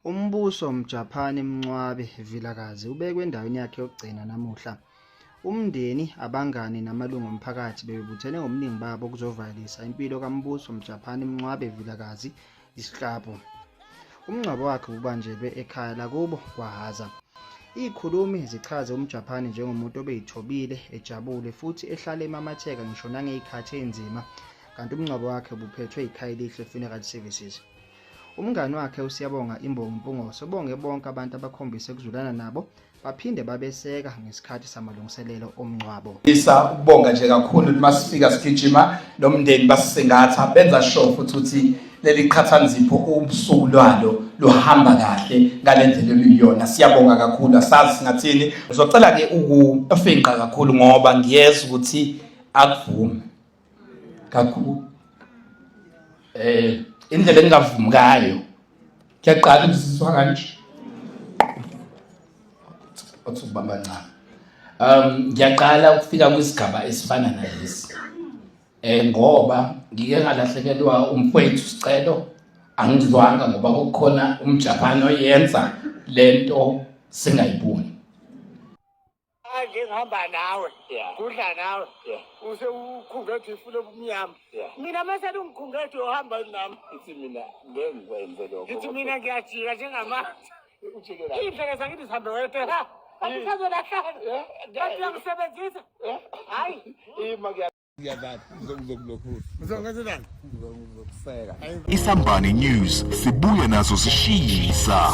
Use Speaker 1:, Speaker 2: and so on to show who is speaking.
Speaker 1: UMbuso Mjaphani Mncwabe Vilakazi ubekwe endaweni yakhe yokugcina namuhla. Umndeni, abangani namalungu omphakathi bebebuthene ngobuningi babo ukuzovalelisa impilo kaMbuso Mjaphani Mncwabe Vilakazi isiklabhu. Umngcwabo wakhe ububanjelwe ekhaya lakubo kwaHaza. Izikhulumi zichaze uMjaphani njengomuntu obeyithobile, ejabule futhi ehlale emamatheka ngisho nangezikhathi ezinzima kanti umngcwabo wakhe ubuphethwe yiKhayelihle Funeral Services. Umngani wakhe uSiyabonga Imbongi Mpungose ubonge bonke abantu abakhombise ukuzwelana nabo baphinde babeseka ngesikhathi samalungiselelo omngcwabo.
Speaker 2: Isa ukubonga nje kakhulu ukuthi masifika sigijima nomndeni basisingatha benza sure futhi ukuthi leli qhathanzipho usuku lwalo luhamba kahle ngale ndlela oluyiyona. Siyabonga kakhulu, asazi singathini. Ngizocela ke ukufinqa kakhulu ngoba ngiyezwa ukuthi akuvumi kakhulu. Eh indlela engingavumi ngayo ngiyaqala ukuzizwa kanje othi ukubamba ncane ngiyaqala ukufika kwisigaba esifana nalesi ngoba ngike ngalahlekelwa umfowethu Sicelo angizwanga ngoba kukhona umJapan oyenza lento singayiboni.
Speaker 3: Manje ngihamba nawe kudla nawe use ukhungethe ifu lobumnyama mina mase ungikhungethe uhamba nami.
Speaker 4: Ithi mina ngeke ngikwenze lokho.
Speaker 3: Ngithi mina ngiyajika njengamanje, iy'ndlela zakithi zihambe wedwa, kanti sazolahlana, kanti uyangisebenzisa, hhayi.
Speaker 4: Ima.
Speaker 5: Isambane News sibuya nazo sishisa.